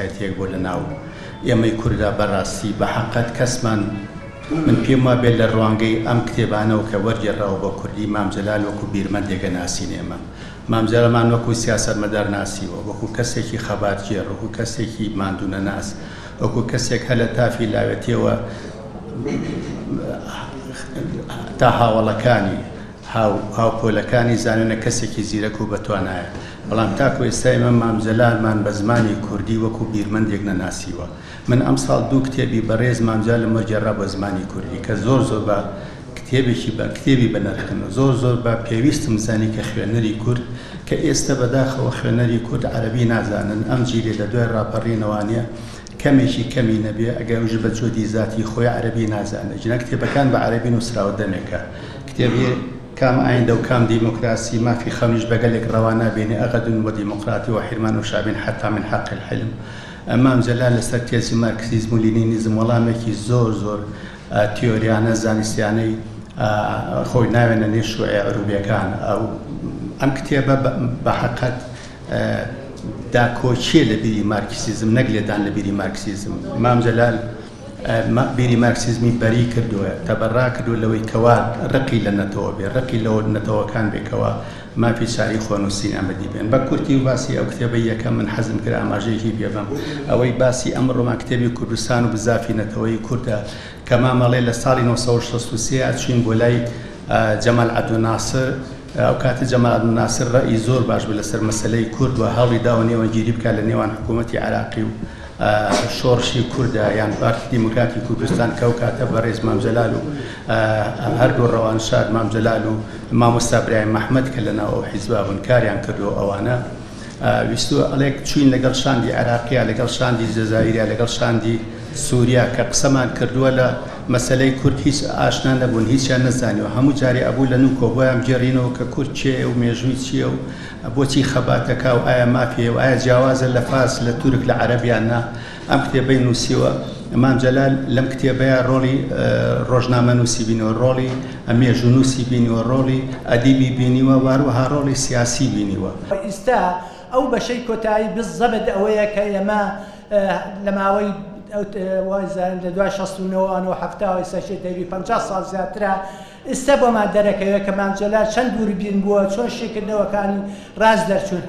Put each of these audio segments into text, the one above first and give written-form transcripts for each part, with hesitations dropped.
کەسایەتیەک بۆ لە ناو ئێمەی کوردا بەڕاستی بە حەقەت کەسمان من پێم وابێت لە ڕوانگەی ئەم کتێبانەوە کە وەرگێڕاوە بۆ کوردی مام جەلال وەکو بیرمەندێک ئەناسین ئێمە مام جەلالمان وەکو سیاسەتمەدار ناسیوە وەکو کەسێکی خەباتگێڕ وەکو کەسێکی ماندوونەناس وەکو کەسێک هەر لە تافی لاوێتیەوە تا هاوەڵەکانی هاوپۆلەکانی زانیونە کەسێکی زیرەک و بەتوانایە، بەڵام تاکو ئێستا ئێمە مام جەلالمان بە زمانی کوردی وەکو بیرمەندێک نەناسیوە. من ئەمساڵ دوو کتێبی بەڕێز مام جەلالم وەرگێڕا بۆ زمانی کوردی کە زۆر زۆر بە کتێبێکی بە کتێبی بەنرخن و زۆر زۆر بە پێویستم زانی کە خوێنەری کورد کە ئێستە بەداخەوە خوێنەری کورد عەرەبی نازانن ئەم جیلەی لە دوای ڕاپەڕینەوانە کەمێکی کەمی نەبێ ئەگەر ئەویش بە جۆدی زاتی خۆی عەرەبی نازانێ جنا کتێبەکان بە عەرەبی نووسراوە دەمێکە کتێبی کام ئایندە و کام دیموکراسی مافی خەونیش بە گەلێک ڕەوا نابینێ ئەغەدون و دیموقراتی و حرمان و شعب حتی من حق الحلم مام جەلال لەسەر تێزی مارکسیزم و لینینیزم وەڵامێکی زۆر زۆر تیۆریانە زانستیانەی خۆی ناوێنە نێو شوعی عروبیەکان ئەو ئەم کتێبە بە حەقەت داکۆکییە لە بیری مارکسیزم نەک لێدان لە بیری مارکسیزم. مام جەلال بیری مارکسیزمی بەری کردووە، تەبەڕا کردووە لەوەی کەوا ڕقی لە نەتەوە بێ، ڕقی لەوە نەتەوەکان بێ کەوا مافی چاری خۆنووسینیان بەدی بێن. بە کورتی و باسی ئەو کتێبەی یەکەم من حەزم کرد ئاماژەیەکی پێ بەم. ئەوەی باسی ئەمڕۆمان کتێبی کوردستان و بزافی نەتەوەیی کوردە کە مام ئەڵێ لە ساڵی 963 چووین بۆ لای جەمال عەبدولناسر، ئەو کاتە جەمال عەبدولناسر ڕەئی زۆر باش بوو لەسەر مەسەلەی کورد و هەوڵی داوە نێوەندگیری بکات لە نێوان حکوومەتی عێراقی و شۆڕشی کوردە یان پارتی دیموکراتی کوردستان کە ئەو کاتە بەڕێز مام جەلال و هەردوو ڕەوانشاد مام جەلال و مامۆستا برایم ئەحمەد کە لەناو ئەو حیزبا بوون کاریان کردووە ئەوانە ویستووە ئەڵێک چووین لەگەڵ شاندی عێراقیا لەگەڵ شاندی جەزائیریا لەگەڵ شاندی سوریا کە قسەمان کردووە لە مەسەلەی کورد هیچ ئاشنا نەبوون هیچیان نەزانیوە هەموو جارێ ئەبوو لە نوکۆ بۆیان بگێڕینەوە کە کورد کێیە و مێژووی چییە و بۆچی خەبات دەکا و ئایا مافی هەیە و ئایا جیاوازە لە فارس لە تورک لە عەرەب یان نا ئەم کتێبەی نووسیوە مام جەلال لەم کتێبەیا ڕۆڵی ڕۆژنامەنووسی بینیوە ڕۆڵی مێژوونووسی بینیوە ڕۆڵی ئەدیبی بینیوە و هەروەها ڕۆڵی سیاسی بینیوە. ئیستا ئەو بەشەی کۆتایی بزەبت ئەوەیە کە ئێمە لە ماوەی وایزانم لە دوای 69 و 70 ئێستا چێ دەبی 50 ساڵ زیاترە ئیستا بۆمان دەرەکەوێت کە مام جەلال چەند دووربین بووە، چۆن شیکردنەوەکانی ڕاست دەرچوون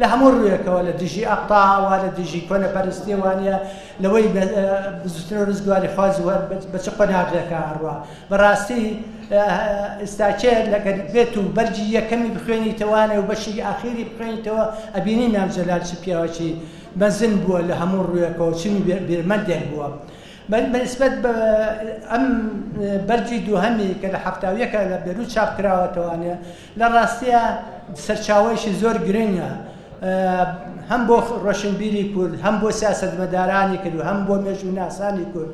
لە هەموو ڕوویەکەوە لە دژی ئەقتاع لە دژی کۆنەپەرستی وانە لەوەی بزوتنەوە ڕزگاریخواز بە چ قۆناغێکا ئەڕوا. بەڕاستی ئیستاکێ لەگەر بێت و بەرگی یەکەمی بخوێنیتەوانێ و بەشی ئاخیری بخوێنیتەوە ئەبینی مام جەلال چ پیاوێکی مەزن بووە لە هەموو ڕوویەکەوە، چ بیرمەندێک بووە. بەنسبەت بە ئەم بەرگی دووهەمی کە لە 71ە لە بێروت چاپ کراوەتەوانێ لە ڕاستیە سەرچاوەیەکی زۆر گرنگە هەم بۆ ڕۆشنبیری کورد هەم بۆ سیاسەتمەدارانی کرد و هەم بۆ مێژووناسانی کورد.